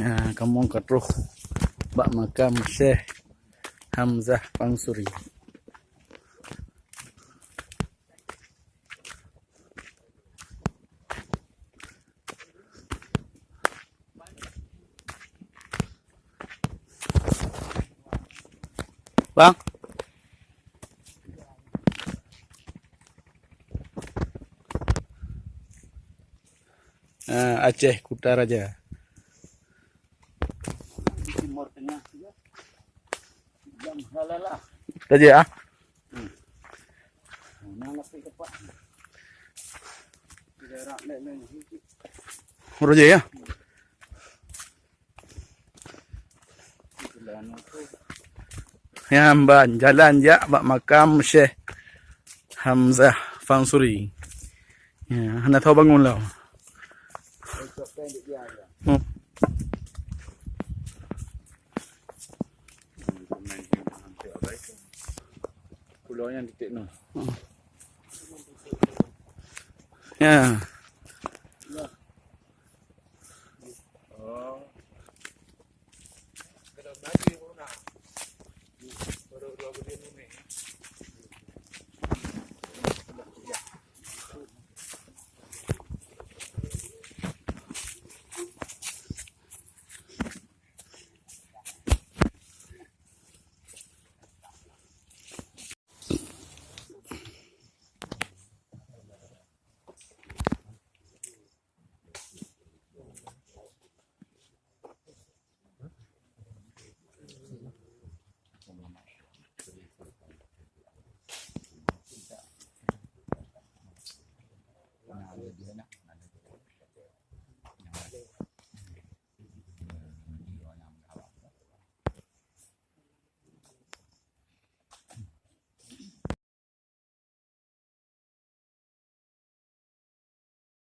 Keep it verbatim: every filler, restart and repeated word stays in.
Ya, kamoe ka troh bak makam Syekh Hamzah Pansuri. Bang. Ah, Aceh Kutaraja. Timur Tengah juga. Jam halalah. Raja, ah? Hmm. Mana lapik tepat? Tidak rak lek lek. Raja, ya? Nyan ban jalan jak bak makam Syekh Hamzah Pansuri. Ya, hana tho bangun lah. Hmm. Pulau nyan titik nol. Hmm. Ya.